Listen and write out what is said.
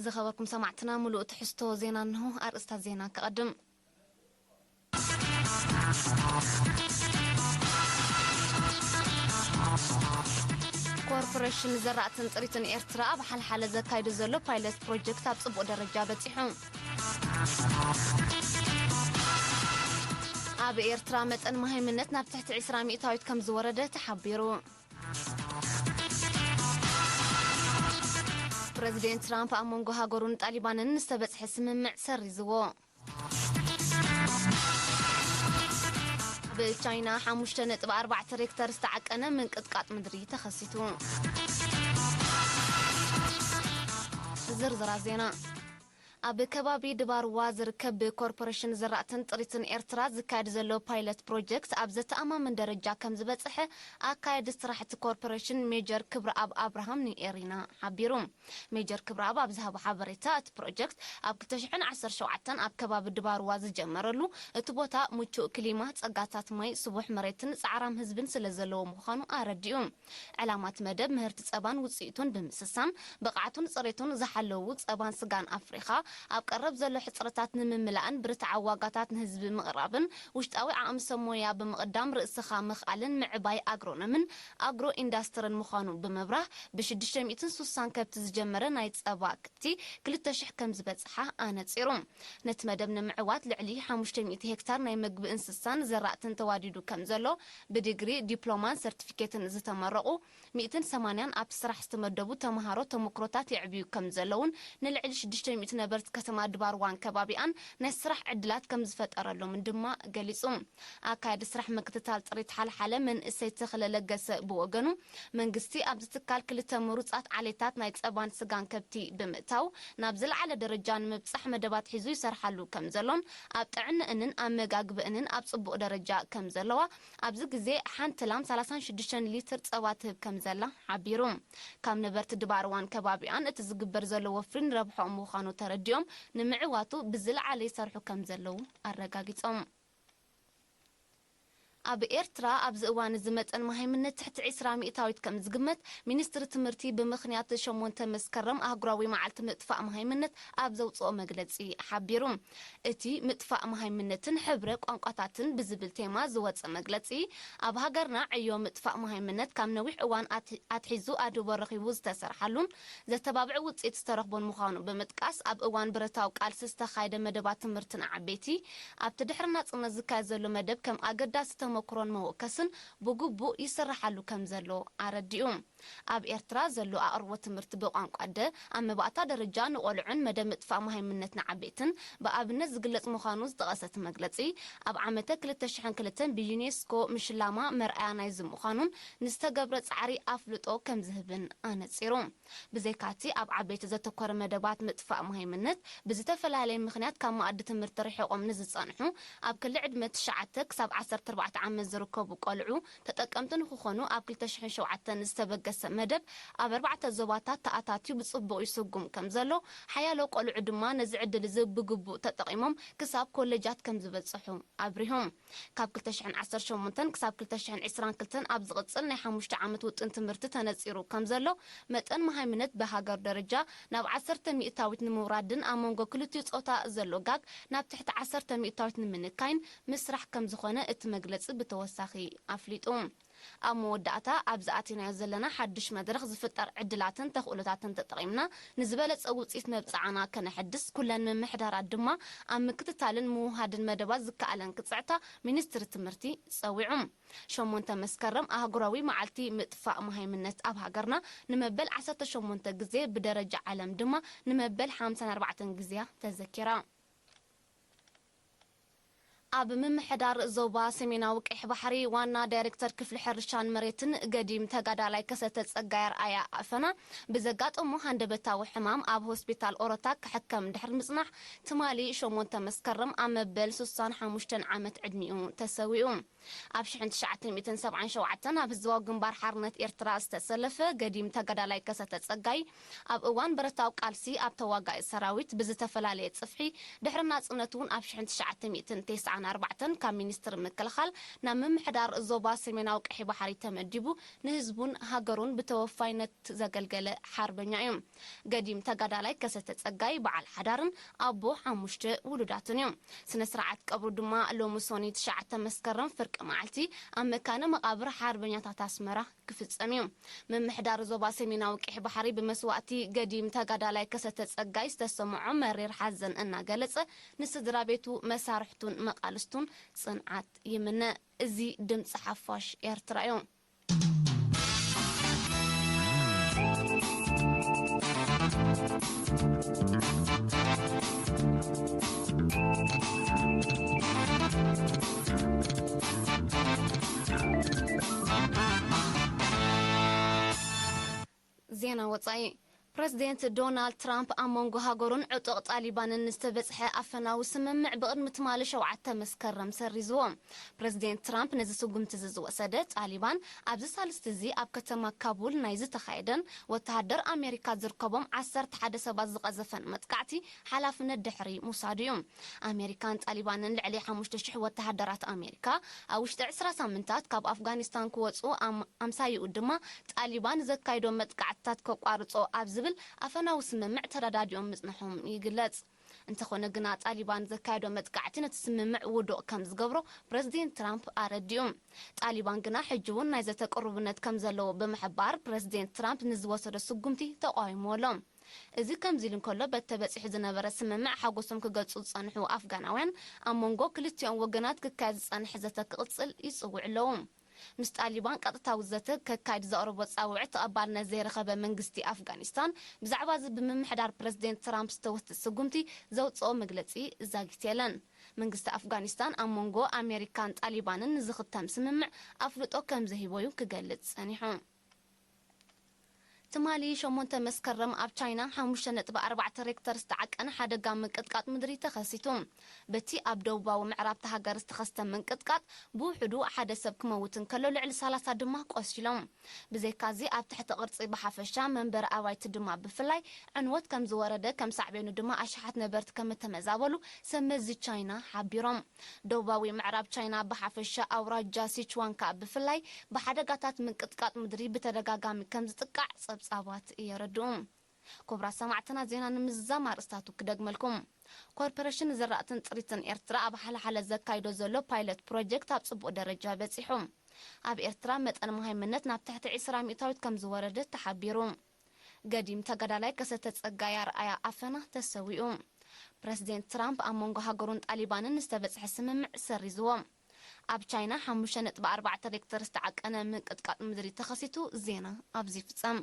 ዝኸበርኩም ሰማዕትና፣ ምሉእ ትሕዝቶ ዜና እንሆ። ኣርእስታት ዜና ክቐድም። ኮርፖሬሽን ዘራእትን ጥሪትን ኤርትራ ኣብ ሓልሓለ ዘካይዶ ዘሎ ፓይለት ፕሮጀክት ኣብ ጽቡቕ ደረጃ በጺሑ። ኣብ ኤርትራ መጠን መሃይምነት ናብ ትሕቲ ዕስራ ሚእታዊት ከም ዝወረደ ተሓቢሩ። ፕረዚደንት ትራምፕ ኣብ መንጎ ሃገሩን ጣሊባንን ዝተበጽሐ ስምምዕ ሰሪዝዎ። ኣብ ቻይና ሓሙሽተ ነጥቢ ኣርባዕተ ሬክተር ዝተዓቀነ ምንቅጥቃጥ ምድሪ ተኸሲቱ። ዝርዝራት ዜና። ኣብ ከባቢ ድባርዋ ዝርከብ ብኮርፖሬሽን ዘራእትን ጥሪትን ኤርትራ ዝካየድ ዘሎ ፓይለት ፕሮጀክት ኣብ ዘተኣማምን ደረጃ ከም ዝበጽሐ ኣካየዲ ስራሕቲ ኮርፖሬሽን ሜጀር ክብረኣብ ኣብርሃም ንኤሪና ሓቢሩ። ሜጀር ክብረኣብ ኣብ ዝሃቦ ሓበሬታ፣ እቲ ፕሮጀክት ኣብ ክልተ ሽሕን ዓሰርተ ሸውዓተን ኣብ ከባቢ ድባርዋ ዝጀመረሉ፣ እቲ ቦታ ምቹእ ክሊማ፣ ጸጋታት ማይ፣ ስቡሕ መሬትን ጻዕራም ህዝብን ስለ ዘለዎ ምዃኑ ኣረዲኡ። ዕላማ እቲ መደብ ምህርቲ ጸባን ውጽኢቱን ብምስሳን፣ ብቕዓቱን ጽሬቱን ዝሓለዉ ጸባን ስጋን ኣፍሪኻ ኣብ ቀረብ ዘሎ ሕጽረታት ንምምላእን ብርትዓዊ ዋጋታት ንህዝቢ ምቕራብን ውሽጣዊ ዓቕሚ ሰብ ሞያ ብምቕዳም ርእስኻ ምኽኣልን ምዕባይ ኣግሮኖምን ኣግሮ ኢንዳስትርን ምዃኑ ብምብራህ፣ ብ ሽዱሽተ ሚእትን ሱሳን ከብቲ ዝጀመረ ናይ ጸባ ከብቲ ክልተ ሽሕ ከም ዝበጽሓ ኣነጺሩ። ነቲ መደብ ንምዕዋት ልዕሊ ሓሙሽተ ሚእቲ ሄክታር ናይ መግቢ እንስሳን ዘራእትን ተዋዲዱ ከም ዘሎ ብዲግሪ፣ ዲፕሎማን ሰርቲፊኬትን ዝተመረቑ ሚእትን ሰማንያን ኣብቲ ስራሕ ዝተመደቡ ተምሃሮ ተሞክሮታት የዕብዩ ከም ዘለውን ንልዕሊ ሽዱሽተ ሚእቲ ነበርቲ ከተማ ድባርዋን ከባቢኣን ናይ ስራሕ ዕድላት ከም ዝፈጠረሎምን ድማ ገሊጹ። ኣካያዲ ስራሕ ምክትታል ጥሪት ሓልሓለ መንእሰይ ተኽለ ለገሰ ብወገኑ፣ መንግስቲ ኣብዚ ትካል ክልተ ምሩጻት ዓሌታት ናይ ጸባን ስጋን ከብቲ ብምእታው ናብ ዝለዓለ ደረጃ ንምብጻሕ መደባት ሒዙ ይሰርሓሉ ከም ዘሎን ኣብ ጥዕንእንን ኣመጋግበእንን ኣብ ጽቡቕ ደረጃ ከም ዘለዋ፣ ኣብዚ ግዜ ሓንቲ ላም ሰላሳን ሽዱሽተን ሊትር ጸባ ትህብ ከም ዘላ ሓቢሩ። ካብ ነበርቲ ድባርዋን ከባቢኣን እቲ ዝግበር ዘሎ ወፍሪ ንረብሖኦም ምዃኑ ተረዲኦም ንምዕዋቱ ብዝለዓለ ይሰርሑ ከም ዘለዉ ኣረጋጊጾም። ኣብ ኤርትራ ኣብዚ እዋን እዚ መጠን መሃይምነት ትሕቲ ዕስራ ሚእታዊት ከም ዝግመት ሚኒስትሪ ትምህርቲ ብምኽንያት ሸሞንተ መስከረም ኣህጉራዊ መዓልቲ ምጥፋእ መሃይምነት ኣብ ዘውፅኦ መግለፂ ሓቢሩ። እቲ ምጥፋእ መሃይምነትን ሕብረ ቋንቋታትን ብዝብል ቴማ ዝወፀ መግለፂ፣ ኣብ ሃገርና ዕዮ ምጥፋእ መሃይምነት ካብ ነዊሕ እዋን ኣት-፣ ኣትሒዙ ኣድህቦ ረኺቡ ዝተሰርሓሉን ዘተባብዕ ውፅኢት ዝተረኽቦን ምዃኑ ብምጥቃስ፣ ኣብ እዋን ብረታዊ ቃልሲ ዝተኻየደ መደባት ትምህርቲ ንዓበይቲ፣ ኣብቲ ድሕሪ ናጽነት ዝካየድ ዘሎ መደብ ከም ኣገዳሲ ተመክሮን መወከስን ብግቡእ ይስራሓሉ ከም ዘሎ ኣረዲኡ። ኣብ ኤርትራ ዘሎ ኣቕርቦት ትምህርቲ ብቋንቋ ኣደ ኣብ መባእታ ደረጃ ንቖልዑን መደብ ምጥፋእ መሃይምነት ንዓበይትን ብኣብነት ዝግለጽ ምዃኑ ዝጠቐሰ እቲ መግለጺ፣ ኣብ ዓመተ ክልተ ሽሕን ክልተን ብዩኔስኮ ምሽላማ መርኣያ ናይዚ ምዃኑን ንዝተገብረ ጻዕሪ ኣፍልጦ ከም ዝህብን ኣነጺሩ። ብዘይካቲ ኣብ ዓበይቲ ዘተኮረ መደባት ምጥፋእ መሃይምነት ብዝተፈላለየ ምኽንያት ካብ መኣዲ ትምህርቲ ርሒቖም ንዝጸንሑ ኣብ ክሊ ዕድመ ትሽዓተ ክሳብ ዓሰርተ ኣርባዕተ ዓመት ዝርከቡ ቆልዑ ተጠቀምቲ ንክኾኑ ኣብ ክልተ ሽሕን ሸውዓተን ዝተበገሰ መደብ ኣብ ኣርባዕተ ዞባታት ተኣታትዩ ብጽቡቕ ይስጉም ከም ዘሎ ሓያሎ ቆልዑ ድማ ነዚ ዕድል እዚ ብግቡእ ተጠቒሞም ክሳብ ኮሌጃት ከም ዝበጽሑ ኣብሪሆም። ካብ ክልተ ሽሕን ዓሰርተ ሸሞንተን ክሳብ ክልተ ሽሕን ዕስራን ክልተን ኣብ ዝቕጽል ናይ ሓሙሽተ ዓመት ውጥን ትምህርቲ ተነጺሩ ከም ዘሎ፣ መጠን መሃይምነት ብሃገር ደረጃ ናብ ዓሰርተ ሚእታዊት ንምውራድን ኣብ መንጎ ክልቲኡ ጾታ ዘሎ ጋግ ናብ ትሕቲ ዓሰርተ ሚእታዊት ንምንካይን ምስራሕ ከም ዝኾነ እቲ መግለጺ ብተወሳኺ ኣፍሊጡ። ኣብ መወዳእታ፣ ኣብዚ ኣቲናዮ ዘለና ሓድሽ መድረኽ ዝፍጠር ዕድላትን ተኽእሎታትን ተጠቒምና ንዝበለጸ ውጽኢት መብጽዓና ከነሐድስ፣ ኩለን ምምሕዳራት ድማ ኣብ ምክትታልን ምውሃድን መደባት ዝከኣለን ክጽዕታ ሚኒስትሪ ትምህርቲ ጸዊዑ። ሸሞንተ መስከረም ኣህጉራዊ መዓልቲ ምጥፋእ መሃይምነት ኣብ ሃገርና ንመበል ዓሰርተ ሸሞንተ ግዜ፣ ብደረጃ ዓለም ድማ ንመበል ሓምሳን ኣርባዕተን ግዜያ ተዘኪራ። ኣብ ምምሕዳር ዞባ ሰሜናዊ ቀይሕ ባሕሪ ዋና ዳይሬክተር ክፍሊ ሕርሻን መሬትን ገዲም ተጋዳላይ ከሰተ ጸጋይ ኣርኣያ ኣፈና ብዘጋጠሞ ሃንደበታዊ ሕማም ኣብ ሆስፒታል ኦሮታ ክሕከም ድሕሪ ምጽናሕ፣ ትማሊ ሸሞንተ መስከረም ኣብ መበል ሱሳን ሓሙሽተን ዓመት ዕድሚኡ ተሰዊኡ። ኣብ ሽሕን ትሽዓተ ሚእትን ሰብዓን ሸውዓተን ኣብ ህዝባዊ ግንባር ሓርነት ኤርትራ ዝተሰለፈ ገዲም ተጋዳላይ ከሰተ ጸጋይ፣ ኣብ እዋን ብረታዊ ቃልሲ ኣብ ተዋጋኢ ሰራዊት ብዝተፈላለየ ጽፍሒ፣ ድሕሪ ናጽነት እውን ኣብ ሽሕን ትሽዓተ ሚእትን ተስዓን ኣርባዕተን ካብ ሚኒስትሪ ምክልኻል ናብ ምምሕዳር ዞባ ሰሜናዊ ቀይሕ ባሕሪ ተመዲቡ ንህዝቡን ሃገሩን ብተወፋይነት ዘገልገለ ሓርበኛ እዩ። ገዲም ተጋዳላይ ከሰተ ጸጋይ በዓል ሓዳርን ኣቦ ሓሙሽተ ውሉዳትን እዩ። ስነ ስርዓት ቀብሩ ድማ ሎሚ ሶኒ ትሽዓተ መስከረም ፍርቂ መዓልቲ ኣብ መካነ መቓብር ሓርበኛታት ኣስመራ ክፍጸም እዩ። ምምሕዳር ዞባ ሰሜናዊ ቀይሕ ባሕሪ ብመስዋእቲ ገዲም ተጋዳላይ ከሰተ ጸጋይ ዝተሰምዖ መሪር ሓዘን እናገለጸ ንስድራ ቤቱ፣ መሳርሕቱን መቓልስቱን ጽንዓት ይምነ። እዚ ድምፂ ሓፋሽ ኤርትራ እዩ። ዜና ወጻኢ። ፕረዚደንት ዶናልድ ትራምፕ ኣብ መንጎ ሃገሩን ዕጡቕ ጣሊባንን ዝተበጽሐ ኣፈናዊ ስምምዕ ብቕድሚ ትማሊ ሸውዓተ መስከረም ሰሪዝዎ። ፕረዚደንት ትራምፕ ነዚ ስጉምቲ እዚ ዝወሰደ፣ ጣሊባን ኣብዚ ሳልስቲ እዚ ኣብ ከተማ ካቡል ናይ ዝተኻየደን ወተሃደር ኣሜሪካ ዝርከቦም ዓሰርተ ሓደ ሰባት ዝቐዘፈን መጥቃዕቲ ሓላፍነት ድሕሪ ምውሳዱ እዩ። ኣሜሪካን ጣሊባንን ልዕሊ ሓሙሽተ ሽሕ ወተሃደራት ኣሜሪካ ኣብ ውሽጢ ዕስራ ሳምንታት ካብ ኣፍጋኒስታን ክወጹ ኣም-፣ ኣምሳይኡ ድማ ጣሊባን ዘካይዶ መጥቃዕትታት ከቋርጾ ኣብ ዝብል ኣፈናዊ ስምምዕ ተረዳዲኦም ምጽንሖም ይግለጽ። እንተኾነ ግና ጣሊባን ዘካየዶ መጥቃዕቲ ነቲ ስምምዕ ውዱቕ ከም ዝገብሮ ፕረዚደንት ትራምፕ ኣረዲኡ። ጣሊባን ግና ሕጂ እውን ናይ ዘተ ቅሩብነት ከም ዘለዎ ብምሕባር ፕረዚደንት ትራምፕ ንዝወሰዶ ስጉምቲ ተቃዊምዎ ኣሎ። እዚ ከምዚ ኢሉ እንከሎ፣ በቲ ተበጺሑ ዝነበረ ስምምዕ ሓጎሶም ክገልጹ ዝጸንሑ ኣፍጋናውያን፣ ኣብ መንጎ ክልቲኦም ወገናት ክካየድ ዝጸንሐ ዘተ ክቕጽል ይጽውዑ ኣለዉ። ምስ ጣሊባን ቀጥታዊ ዘተ ከካይድ ዘቕረቦ ጻውዒት ተቐባልነት ዘይረኸበ መንግስቲ ኣፍጋኒስታን፣ ብዛዕባ እዚ ብምምሕዳር ፕረዚደንት ትራምፕ ዝተወስደ ስጉምቲ ዘውጽኦ መግለጺ ዛጊት የለን። መንግስቲ ኣፍጋኒስታን ኣብ መንጎ ኣሜሪካን ጣሊባንን ንዝኽተም ስምምዕ ኣፍልጦ ከም ዘይህቦ እዩ ክገልጽ ጸኒሑ። ትማሊ ሸሞንተ መስከረም ኣብ ቻይና ሓሙሽተ ነጥቢ ኣርባዕተ ሬክተር ዝተዓቀነ ሓደጋ ምንቅጥቃጥ ምድሪ ተኸሲቱ። በቲ ኣብ ደቡባዊ ምዕራብ እታ ሃገር ዝተኸስተ ምንቅጥቃጥ ብውሕዱ ሓደ ሰብ ክመውት እንከሎ፣ ልዕሊ ሰላሳ ድማ ቆሲሎም። ብዘይካዚ ኣብ ትሕቲ ቅርጺ ብሓፈሻ፣ መንበሪ ኣባይቲ ድማ ብፍላይ ዕንወት ከም ዝወረደ፣ ከም ሳዕቤኑ ድማ ኣሽሓት ነበርቲ ከም እተመዛበሉ ሰብ መዚ ቻይና ሓቢሮም። ደቡባዊ ምዕራብ ቻይና ብሓፈሻ፣ ኣውራጃ ሲችዋን ከኣ ብፍላይ ብሓደጋታት ምንቅጥቃጥ ምድሪ ብተደጋጋሚ ከም ዝጥቃዕ ጸብጻባት የረድኡ። ክቡራት ሰማዕትና፣ ዜና ንምዝዛም ኣርእስታቱ ክደግመልኩም። ኮርፖሬሽን ዝራእትን ጥሪትን ኤርትራ ኣብ ሓለሓለ ዘካይዶ ዘሎ ፓይለት ፕሮጀክት ኣብ ጽቡቕ ደረጃ በጺሑ። ኣብ ኤርትራ መጠን መሃይምነት ናብ ትሕቲ ዕስራ ሚእታዊት ከም ዝወረደ ተሓቢሩ። ገዲም ተጋዳላይ ከሰተ ጸጋይ ኣርኣያ ኣፈና ተሰዊኡ። ፕረዚደንት ትራምፕ ኣብ መንጎ ሃገሩን ጣሊባንን ዝተበጽሐ ስምምዕ ሰሪዝዎ። ኣብ ቻይና ሓሙሽተ ነጥቢ ኣርባዕተ ሬክተር ዝተዓቀነ ምንቅጥቃጥ ምድሪ ተኸሲቱ። ዜና ኣብዚ ይፍጸም።